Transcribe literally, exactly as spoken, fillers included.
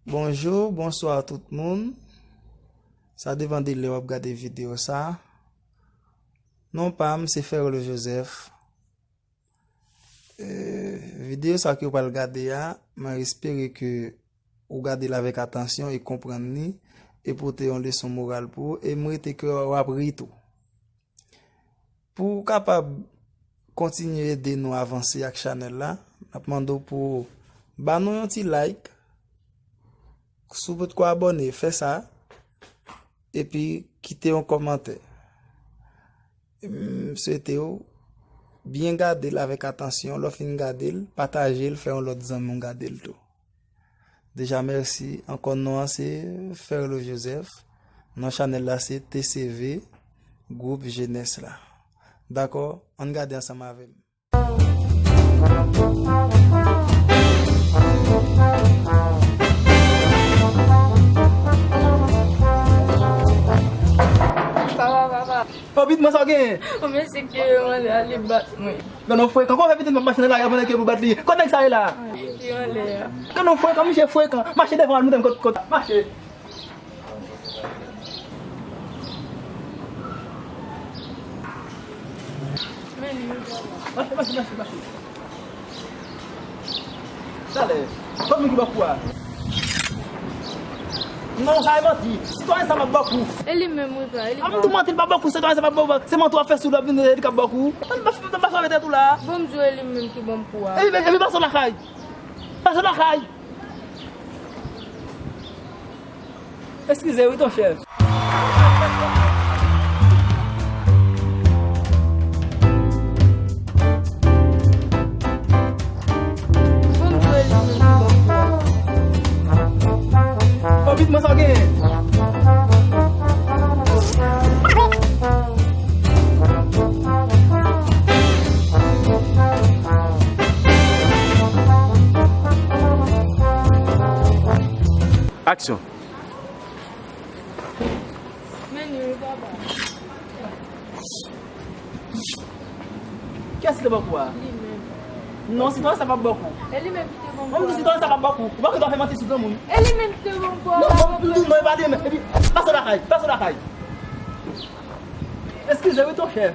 Bonjou, bonswa tout moun. Sa depann de lè w ap gade videyo sa. Non pa m se Ferlo Joseph. Eh, videyo sa ke w pral gade a, mwen espere ke ou gade l avèk atansyon e konprann li e pote yon leson moral pou ou e m rete ke w ap ri tou. Pou w kapab kontinye ede nou avanse ak chanèl la, n ap mande w pou w ba nou yon ti like, si w potko abòne, fè sa, epi kite yon kòmantè. M swete w byen gade l avèk atansyon, lè w fin gade l, pataje l, fè yon lòt zanmi w gade l tou. Deja mèsi. Ankò non an se Ferlo Joseph. Non chanèl la se T C V, gwoup jenès la. Dakò, ann gade ansanm avè m. Papa, papa. Pobit mwen sa w genyen? Yon mesye ki yo anlè a li bat mwen. Gade yon frekan, kòman fè pitit m ap mache nan lari a pandan ke pou bat li? Kot nèg sa ye la? Li anlè a. Gade yon frekan, misye frekan. Mache devan al montre m kot, kot. Mache. Mache, mache, mache, mache. Talè, kòb ki ba w kou a? Non, sa e manti. Sitwayen sa p ap ba w kou. E li menm wi pa, e li pa. A m tou manti, li p ap ba w kou, sitwayen sa p ap ba w. Se manti w ap fè sou l, ap vin di li k ap ba w kou. Ann pa, ann pa fè tèt ou la. Bon, m di w e li menm ki ban m kou a. E li, e li pase w lakay. Pase w lakay. Eskize wi ton chèf. Pobit mwen sa w genyen. Aksyon. Men li wi papa. Kiyès ki te ba w kou a? Li menm. Non, sitwayen sa p ap ba w kou. E li menm ki te ban m kou a. Mwen m di sitwayen sa p ap ba w kou. Ou pa konn fè manti sou granmoun. E li menm ki te ban m kou a. Non, non, non, non, e pa li menm. Epi, pase w lakay, pase w lakay. Eskize wi ton chèf.